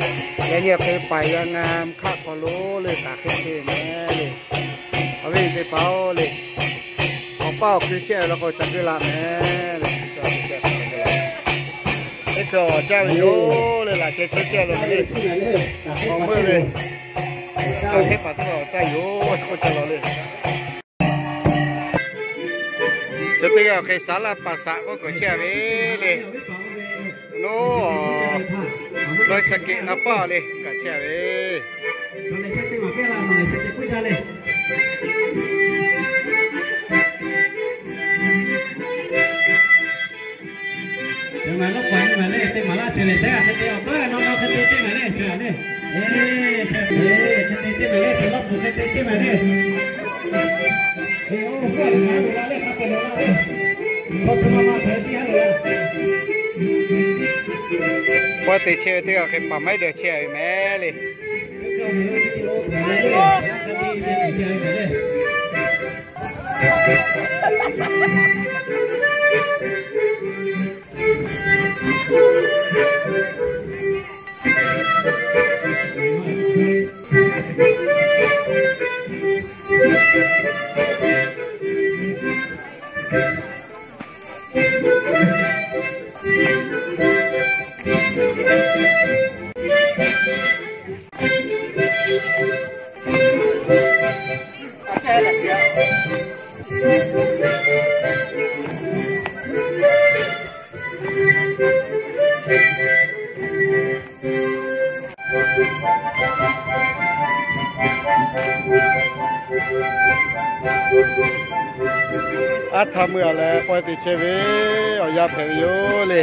Yaꞈ nyi awˬ hk'e paˍ yaˇ ngaˇ hk'aˆ hk'aw lo le kaꞈ hk'e te mehˍ le. Awˬ viˉ teˇ hpaˍ-oˬ le, awˬ paˇ awˬ hkui chehˇ ve la k'o ca keu laꞈ mehˍ le. Teˇ hkui awˬ caˇ ve yoˬ le, laꞈ sheh chehˇ chehˇ lo le. Awˬ meuˇ ve kaꞈ hk'e paˍ teˇ hpaˍ awˬ caˇ yoˬ k'oˆ ca law le. Chi teˇ g'aˇ awˬ hk'e saˍ laˇ paˍ saꞈ k'oˆ k'oꞈ chehˇ ve le. Nawˬ, nawˬ shaˍ keꞈ na paˇ le kaꞈ chehˇ ve. Pawehˇ te chehˇ ve teˇ g'aˇ hk'e paˍ maiˉ dehꞈ chehˇ ve mehˍ le. Aˉ htaˇ meuˇ a leh pawehˇ te chehˇ ve awˬ yanˇ hpehꞈ ve yoˬ le.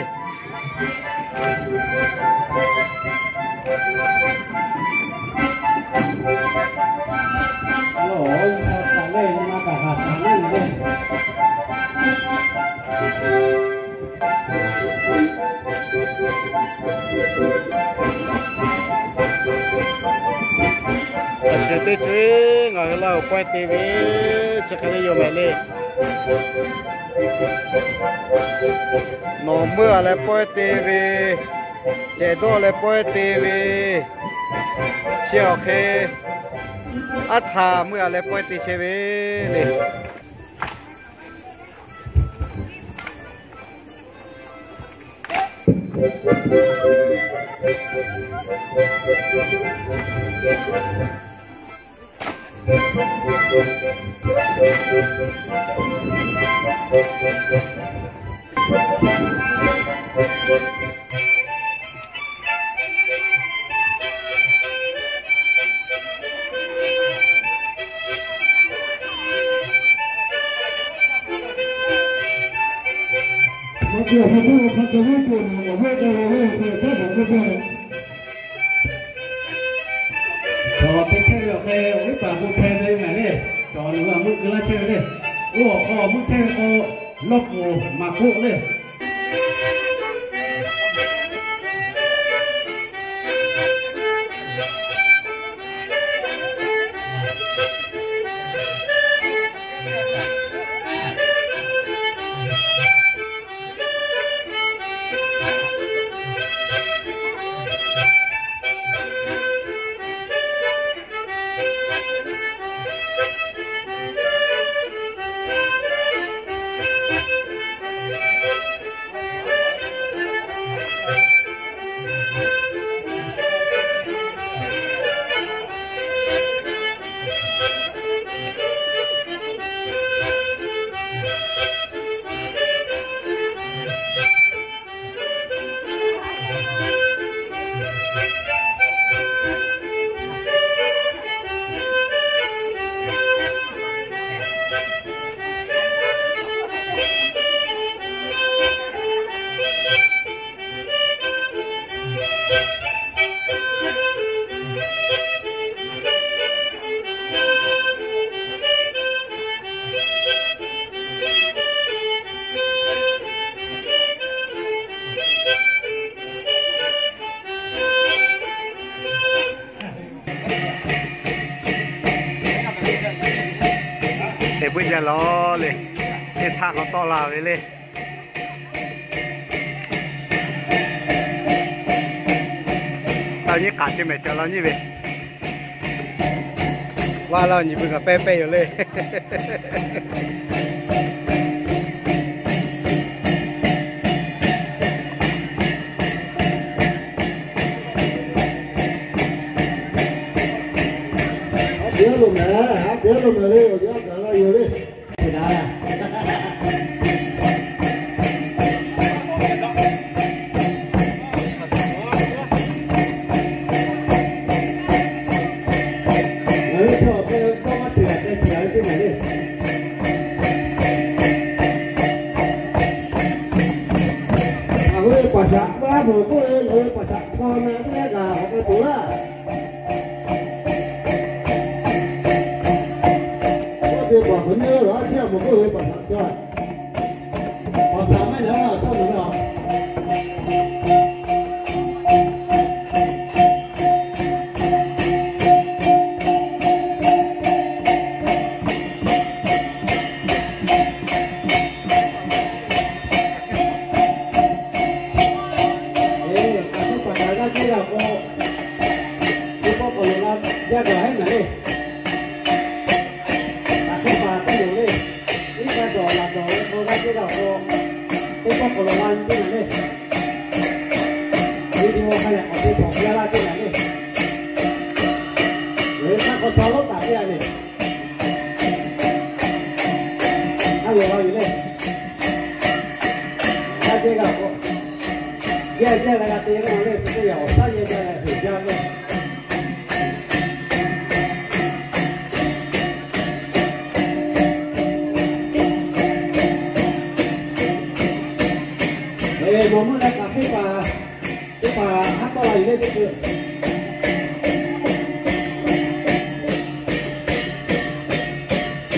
Aˬ shuˍ teˇ co-e ngaˬ hui Laˇ huˍ pawehˇ te ve chi hk'e le yoˬ mehˍ le. Nawˬ meuˇ a leh pawehˇ te ve, cehˬ dawˇ leh pawehˇ te ve, chi awˬ hk'e aˉ htaˇ meuˇ a leh pawehˇ te chehˇ ve le. Chaw te chehˇ ve awˬ hk'e awˬ viˉ paˍ bon hpehˇ ve mehˍ le. Cawˬ nawˬ hui a meuˇ keu laˇ chehˇ ve le. Oˇ awˬ hk'aw meuˇ chehˇ ve k'o, lawˇ k'oˍ maˍ k'oˆ le. Te puiˉ jaˇ lawˬ le, teˇ htaˇ k'awꞈ tawˆ la ve le. Nyiˇ k'aꞈ te mehˍ ca law nyiˇ ve. Vaˇ laˇ nyi ve kaꞈ pehˇ pehˇ yoˬ le. Aˉ teꞈ loˍ mehˍ, aˉ teꞈ loˍ mehˍ le, awˬ yanˇ gaˬ la yoˬ le. Ngaˬ hui chaw awˬ hk'e dawˇ maˇ ceuˬ a, ceh ceuˬ a ve teˇ maˬ le. Ngaˬ hui paˍ shaꞈ maˇ mawˬ k'oˆ ve, ngaˬ hui paˍ shaꞈ chaw na teˇ g'aˇ gaˬ awˬ hk'e peuˬ laˇ. K'oˆ te paˍ k'awꞈ nyi laˇ, a ciˉ a mawˬ k'oˆ ve paˍ shaꞈ chaw. Paˍ shaꞈ maˇ yaꞈ laˇ, a tawˇ mawˬ ve a. Eˬ, kaꞈ teˇ paˍ kaꞈ g'aˇ teˇ g'aˇ k'o, teˇ pawˆ k'awꞈ loꞈ la jaˇ gaˬ heˆ naˍ le. Kaꞈ teˇ paˍ teˇ loˍ le. Iˉ kaˆ dawˬ laꞈ dawˬ ve k'o g'aˇ teˇ g'aˇ k'o, teˇ pawˆ k'awꞈ loꞈ la nyi teˇ naˍ le. Video hk'a yaꞈ k'awꞈ te htawnˍ jaˇ laˇ teˇ naˍ le. Ngaˬ hui hk'aˇ k'aw taw lonˉ taˍ piˇ a le. Aˉ loꞈ la yoˬ le. G'aˇ teˇ g'aˇ k'o, yehˇ yehˇ la g'a te maˇ le, teˇ yaꞈ awˬ shaˉ yehˇ jaˇ leh heˍ jaˇ le. Eˬ, nawˬ meuˇ leh kaꞈ teˇ hpaˍ, teˇ hpaˍ haˉ tawˆ la yuˬ le teˇ ceuˬ.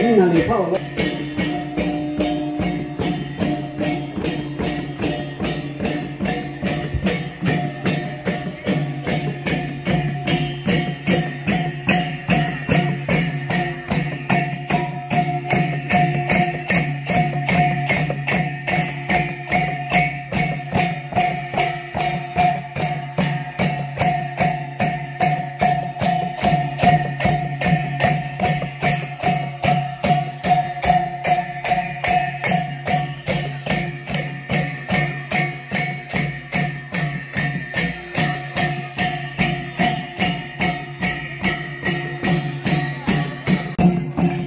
Nyiˇ naˍ riˍ hpaˇ awˬ lawn.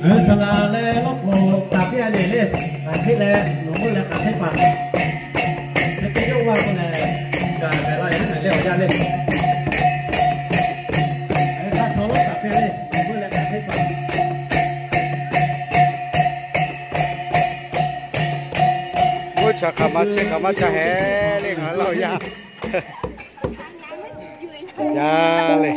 Ngaˬ hui saˍ laˍ leh lawˇ hk'oˍ taˍ piˇ a le le, ngaˬ hteˇ leh nawˬ meuˇ leh kaꞈ teˇ hpaˍ, chi teˇ yawˇ g'aˇ k'o lehˬ, gaˬ pehˍ la yoˬ le, ngaˬ leh awˬ yanˇ le. Ngaˬ hui hk'aˇ chaw lonˉ taˍ piˇ a le, nawˬ meuˇ leh kaꞈ teˇ hpaˍ. Oˇ chaꞈ hk'aˬ ma chehˇ hk'aˬ ma ca heh le, ngaˬ leh awˬ yanˇ. Yaˇ le.